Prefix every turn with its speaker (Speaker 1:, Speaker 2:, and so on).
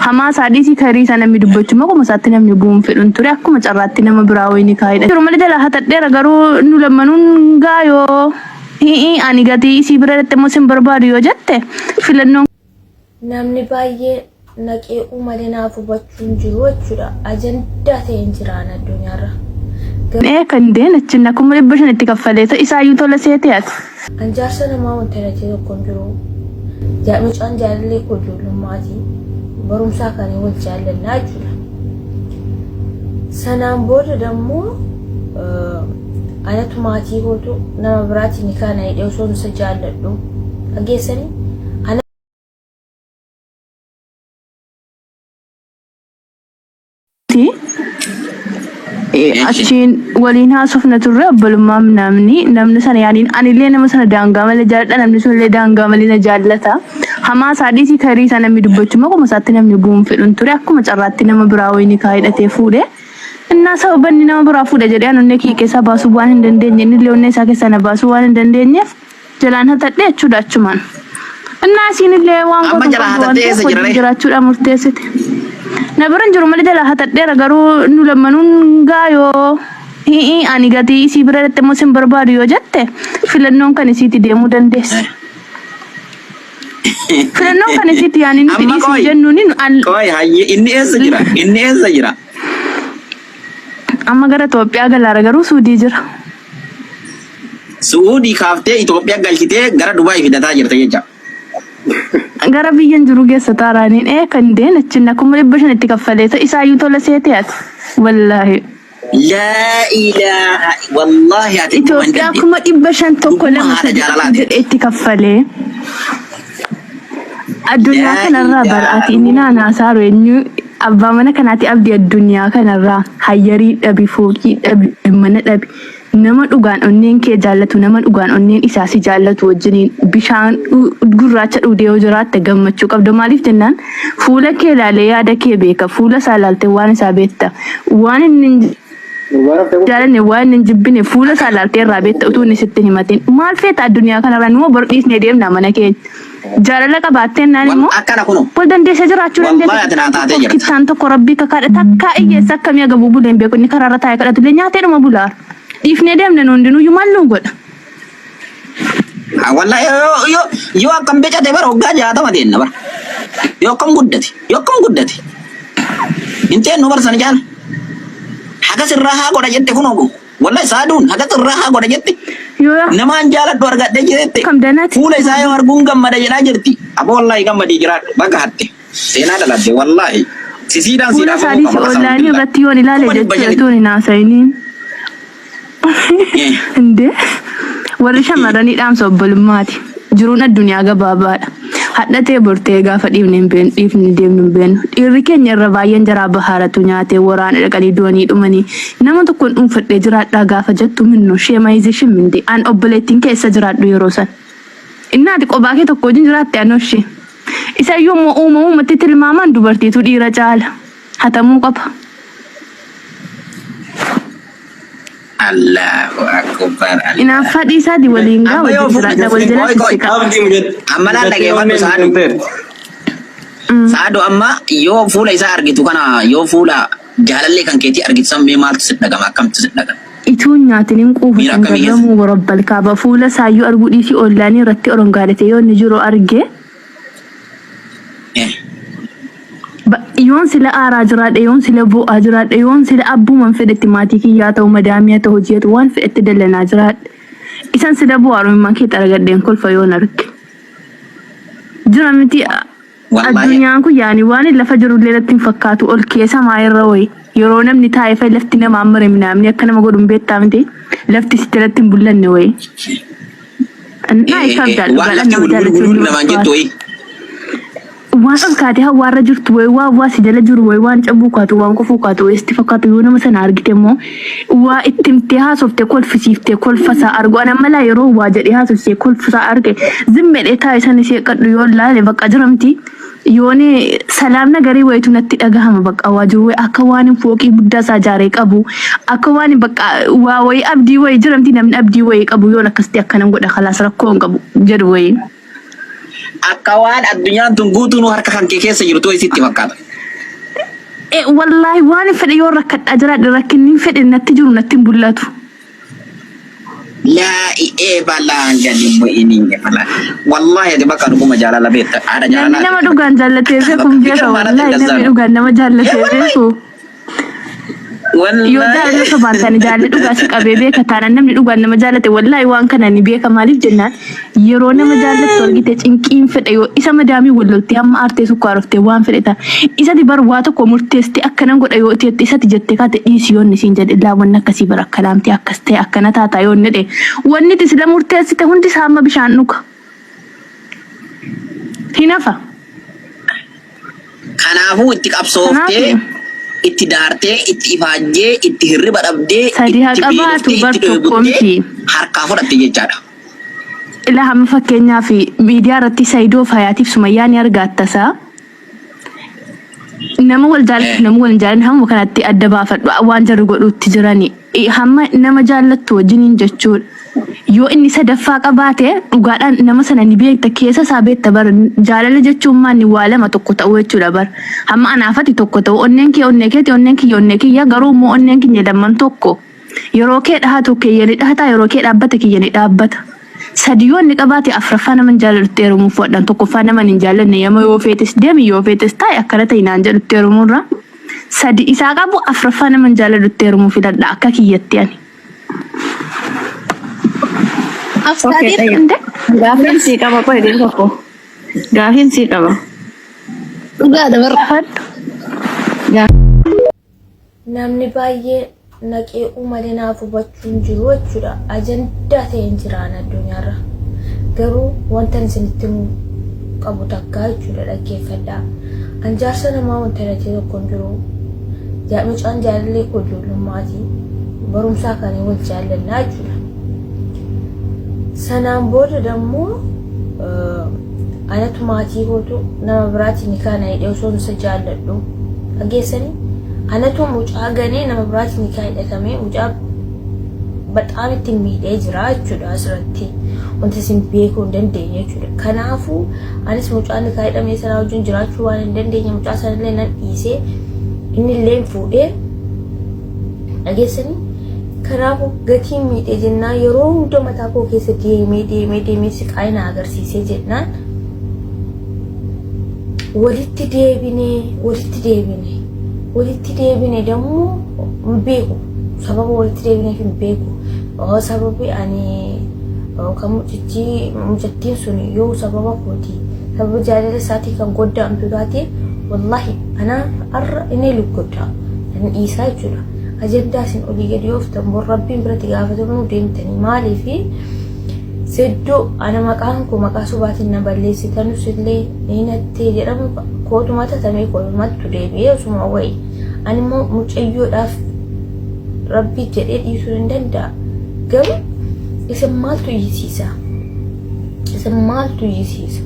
Speaker 1: Hamaa isaa dhiisii kayrii isaa namni dubbachuu maquma isaatti namni bu'uun fedhun ture akkuma carraatti nama biraa wayii ni kaayidha. Jiru malee jalaa hatadheera garuu nu lammanuun gaayoo hi'ii ani gatii isii bira dhatte immoo sin barbaadu yoo jette filannoon
Speaker 2: Namni baay'ee na qeequu malee naaf hubachuu hin jiru jechuudha. Ajandaa ta'een jira an addunyaarra.
Speaker 1: Ee kan deen achiin akkuma 500 itti kaffalee ta'e isaayyuu tola seete ati.
Speaker 2: An jaarsa namaa wanta irratti tokko hin jiru. Mucaan jaalallee koo ijoollummaati. Barumsaa kan wal jaallannaa jechuudha. Sanaan booda dammoo anatu maatii kootu nama biraatiin nikaa na hidhee osoo isa jaalladhu. Dhageessanii? Ana
Speaker 1: Achiin waliin haasofna turre obbolummaa namni namni sana yaaniin anillee nama sana daangaa malee jaalladha namni sunillee daangaa malee na jaallata. Hamaa isaa dhiisii karii isaa namni dubbachuu maquma isaatti namni bu'uun fedhun ture akkuma carraatti nama biraa wayii nikaa hidhatee fuudhe. Innaa sababa inni nama biraa fuudhe jedhee an onnee kiyya keessaa baasuu waan hin dandeenye innillee onnee isaa keessaa na baasuu waan hin dandeenyeef Jalaan hatadhe jechuudha achumaan. Innaa isiin illee waan
Speaker 3: Amma
Speaker 1: gootu hin
Speaker 3: jalaa
Speaker 1: qabdu waan
Speaker 3: hatattee
Speaker 1: ta'eef
Speaker 3: eessa jira
Speaker 1: wajjin
Speaker 3: ree?
Speaker 1: jiraachuudhaan murteessite. Na bira hin jiru malee jalaa hatadheera garuu nu lammanuun gaayoo hi'ii ani gatii isii bira dhatte immoo sin barbaadu yoo jette filannoon kan isiiti deemuu dandeessa. Filannoon kan isiiti yaani nuti
Speaker 3: Amma
Speaker 1: dhiisi
Speaker 3: qoy
Speaker 1: jennuuni an
Speaker 3: qoy hayyee inni eessa jira? Inni eessa jira?
Speaker 1: amma gara Itoophiyaa galaara garuu Suudii jira.
Speaker 3: Su'uudii kaaftee Itoophiyaa galchitee gara Dubaay fidataa jirta jecha.
Speaker 1: Gara biyyan jiru geessa taaraaniin ee kan deen achiin 500,000 itti kaffalee ta'e isaayyuu tola seete ati wallaahi.
Speaker 3: Laa ilaaha wallaahi ati dhuguma hin
Speaker 1: Itoophiyaa
Speaker 3: dandeettu.
Speaker 1: 500,000 tokko
Speaker 3: Dhuguma
Speaker 1: lama
Speaker 3: haadha
Speaker 1: sadi afur
Speaker 3: jaalalaati.
Speaker 1: jedhee itti kaffalee. Addunyaa
Speaker 3: Laa
Speaker 1: kanarraa bar
Speaker 3: ilaaha
Speaker 1: ati inni naanaasaaru eenyu abbaa mana kanaati abdi addunyaa kanarraa hayyarii dhabi fooqii dhabi mana dhabi Nama dhugaan onneen kee jaallatu, nama dhugaan onneen isaa si jaallatu wajjiniin bishaan gurraacha dhugdee yoo jiraatte gammachuu qabda. Maaliif jennaan fuula kee ilaalee yaada kee beeka. Fuula isaa ilaaltee waan isaa beekta. Waan inni hin jaalanne, waan inni hin jibbine fuula isaa ilaaltee irraa beekta utuu inni sitti hin himatin. Maal feeta addunyaa kanarraa numa bor dhiisnee deemna mana keenya. Jaalala qabaattee naan
Speaker 3: Wal
Speaker 1: immoo
Speaker 3: akkana kuno.
Speaker 1: wal dandeessee jiraachuu
Speaker 3: Wallahi
Speaker 1: dandeessa.
Speaker 3: ati naa
Speaker 1: Kittaan
Speaker 3: taatee
Speaker 1: tokko
Speaker 3: jirta.
Speaker 1: kittaan tokko rabbii kakaadha. Takkaa hiyyeessa akkamii agabuu bulee hin beeku. Inni karaarra taa'ee kadhatu illee nyaatee dhuma bulaa. Dhiifnee deemne nu hundinuyyuu maal nu godha?
Speaker 3: Ah, Wallahi yoo yoo yoo akkam becate bara waggaa 60 teenna bara. Yoo akkam guddate yoo akkam guddate. Hin teennu bara sana caala. Hagas irraa haa godha jette kunoo Wallahi saaduun haga irraa haa godha jette.
Speaker 1: Yoo
Speaker 3: Namaan jaaladhu argadhe jette.
Speaker 1: akkam danati.
Speaker 3: Fuula isaa yoo arguun gammada jedhaa jirti. Aboo wallahi gammadii jiraadhu baga hatte. Seenaa dalagde wallahi. Sisiidhaan
Speaker 1: Fuula
Speaker 3: siidhaa
Speaker 1: isaa
Speaker 3: bahuu
Speaker 1: dhiisi
Speaker 3: qaba qasama
Speaker 1: onlaayinii
Speaker 3: billah.
Speaker 1: irratti yoon ilaale
Speaker 3: Kuma dhibba
Speaker 1: jechuudha
Speaker 3: shanitti.
Speaker 1: tuun hin haasa'iniin.
Speaker 3: Eh.
Speaker 1: Indee warri shamarranii dhaamsa obbolummaati. Jiruun addunyaa gabaabaadha. Hadha tee bor tee gaafa dhiifne hin beeknu dhiifne deemnu hin beeknu. Dhiirri keenya irra baay'een jaraa bahaaratu nyaatee waraana dhaqanii du'anii dhumanii. Nama tokkon dhuunfadhee jiraadhaa gaafa jettu minno sheemayizishim inde an obboleettiin kee essa jiraadhu yeroo san. Innaa ati qobaa kee tokko wajjin jiraatte anoo ishee. Isayyuu immoo uumamumatti tilmaamaan dubartiitu dhiira caala. Hatamuu qaba.
Speaker 3: Allahu akbar Allah.
Speaker 1: Inaaffaa dhiisaati waliin gaa
Speaker 3: Amma yoo
Speaker 1: wajjin jiraadha wal jalaa
Speaker 3: qoy qoy
Speaker 1: sissiqa.
Speaker 4: Abdii mucatti.
Speaker 3: Amma laal
Speaker 4: Mucatti
Speaker 3: dhageeffadhu
Speaker 4: onneen
Speaker 3: Saadu.
Speaker 4: guutamteerti.
Speaker 3: Saadu amma yoo fuula isaa argitu kana yoo fuula jaalallee kan keetii argitu san mee maaltu si dhagama akkamtu si dhagama?
Speaker 1: Ituun nyaatin hin quufu
Speaker 3: Miira
Speaker 1: sin
Speaker 3: akkamii keessa?
Speaker 1: garramuu warabbal kaaba fuula isaayyuu arguu dhiisii ollaanii irratti orongaalatee yoo inni jiru arge
Speaker 3: Eh.
Speaker 1: Yoon sila aaraa jiraadhe, yoon sila boo'aa jiraadhe, yoon sila abbuman fedhetti maatii kiyyaa ta'u, madaamii haa ta'u, hojii haa ta'u, waan fedhetti dallanaa jiraadhe. Isan sila boo'aa imimmaan kee xaragadheen kolfa yoon arge. Jira miti
Speaker 3: Wallaahi.
Speaker 1: addunyaan kun yaani waan lafa jirullee natti hin fakkaatu ol kee samaa irra wayi. Yeroo namni taa'e fa'i lafti namaan mare minaamni akka nama godhu hin beektaa miti. Lafti si jalatti hin bullanne wayi. Naa
Speaker 3: Eh,
Speaker 1: ifaaf
Speaker 3: eh,
Speaker 1: jaalladha
Speaker 3: waan lafti
Speaker 1: nama
Speaker 3: wul wul
Speaker 1: jaallachuu
Speaker 3: wul
Speaker 1: ni
Speaker 3: namaan jettu
Speaker 1: ulfaata.
Speaker 3: wayii.
Speaker 1: Waan ol kaatee hawaarra jirtu wayi waan waa si jala jiru wayi waan cabuu kaatu waan kufuu kaatu wayi sitti fakkaatu yoo nama sana argite immoo waa itti himtee haasofte kolfisiiftee kolfa isaa argu ana malaa yeroo waa jedhee haasofsee kolfa isaa arge zimmedhee taa'e sana ishee qadhu yoo laale bakka jiramti yooni salaam nagarii wayitu natti dhagahama bakka waa jiru wayi akka waan hin fooqii guddaa isaa ijaaree qabu akka waan hin bakka waa wayii abdii wayii jiramti namni abdii wayii qabu yoon akkasitti akkanan godha kalaas rakkoo hin qabu jedhu wayii.
Speaker 3: Akka waan addunyaan tun guutuun harka kan kee keessa jirtu wayii sitti fakkaata.
Speaker 1: Wallaahi waan fedhe yoo rakkadhaa jiraadhe rakkinni fedhe natti jiru natti hin mul'atu.
Speaker 3: Laa ee balaa gadi bu'iniin bala. Wallahi ati bakka dhuguma jaalala beekta. Haadha
Speaker 1: Namni
Speaker 3: jaalala.
Speaker 1: nama dhugaan jaallatee beeku hin beeka wallaahi namni dhugaan nama jaallatee beeku. Yoo jaalala sobaan taane jaalala dhugaa si qabee beeka taanaan namni dhugaan nama jaallate wallaahi waan kana ni beeka maaliif jennaan yeroo nama jaallattu argite cinqiin fedhe yoo isa madaamii wal loltee hamma aartee sukkaaroftee waan fedhe ta'a. Isati bar waa tokko murteessitee akkanan godha yoo teette isati jettee kaate dhiisi yoo inni siin jedhe laa wanni akkasii bara akkanaamti akkas ta'e akkana taataa yoo inni jedhe wanni ati sila murteessite hundi isaa amma bishaan dhuga. Hin hafa.
Speaker 3: Kanaafuu itti qabsooftee,
Speaker 1: Kanaaf
Speaker 3: itti daartee, itti ifaajjee, itti hirriba dhabdee,
Speaker 1: Sadii haa
Speaker 3: itti
Speaker 1: qabaatu
Speaker 3: beeloftee,
Speaker 1: bar
Speaker 3: itti
Speaker 1: tokko
Speaker 3: dheebottee
Speaker 1: miti.
Speaker 3: harkaa fudhatte jechaadha.
Speaker 1: Ilaa hamma fakkeenyaaf miidiyaa irratti Saayidoo Fayaatiif Sumayyaa ni argaattasa. Nama wal jaallatu nama wal hin jaallanne hamma kanatti adda baafadhu waan jarri godhuutti jirani. Hamma nama jaallattu wajjiniin jechuudha. Yoo inni sadaffaa qabaate dhugaadhaan nama sana ni beekta keessa isaa beekta bara jaalala jechuun maanni waa lama tokko ta'uu jechuudha bara. Hamma anaafati tokko ta'u onneen kee onnee keeti onneen kiyya onnee kiyya garuu immoo onneen keenya lamman tokko. Yeroo kee dhahatu kiyya ni dhahata yeroo kee dhaabbate kiyya ni dhaabbata. Sadi yoo inni qabaate afraffaa nama hin jaalladhutti heerumuuf fudhadhan tokkoffaa nama hin jaallanne yama yoo feetes deemi yoo feetes taa'e akkana ta'e naan jedhutti heerumuurra. Sadi isaa qabu afraffaa nama hin jaalladhutti heerumuu filadha akka kiyyatti ani.
Speaker 4: Okay,
Speaker 1: Afsaatiin
Speaker 4: tayyib.
Speaker 1: hunda
Speaker 4: Gaafiin sii qaba qoy deem tokko. Gaafiin sii qaba.
Speaker 5: Dhugaadha barra.
Speaker 1: gaafadhu.
Speaker 2: Namni baay'ee na qeequu malee naaf hubachuu hin jiru jechuudha. Ajandaa ta'e hin jiraan addunyaarra. Garuu wanta isinitti himuu qabu takka jechuudha dhaggeeffadhaa. An jaarsa namaa wanta irratti tokko hin jiru. Mucaan jaalallee koo ijoollummaati. Barumsaa kan wal jaallannaa jechuudha. Sanaan booda dammoo anatu maatii kootu nama biraatiin nikaa na hidhe osoo isa jaalladhu. Dhageessanii anatu mucaa ganee nama biraatiin nikaa hidhatamee mucaa baxaam itti miidhee jira jechuudha asirratti wanti isin beekuu hin dandeenye jechuudha. Kanaafuu anis mucaa nikaa hidhamee sanaa wajjin jiraachuu waan hin dandeenye mucaa sanallee nan dhiisee inni illee fuudhee dhageessanii kanaafuu gatiin miidhee jennaan yeroo hunda mataa koo keessa deemee deemee deemee siqaayii na agarsiisee jennaan walitti deebinee walitti deebine walitti deebine dammoo hin beeku sababa walitti deebineef hin beeku sababi ani kan mucichi mucattiin sun yoo sababa kooti sababa jaalala isaatii kan godda'amtu taate wallahi anaa har'a inni luggodda kan dhiisaa jechuudha. Ajandaa isin olii gadi ooftan bor rabbiin biratti gaafatamuu deemtanii maaliifi seddoo ana maqaan koo maqaa sobaatiin na balleessitanus illee ni nattee jedhamu kootuma tatamee kootumatti deebi'ee osuma wayi ani immoo mucayyoodhaaf rabbii jedhee dhiisuu hin danda'a garuu isin maaltu iyyisiisa isin maaltu iyyisiisa.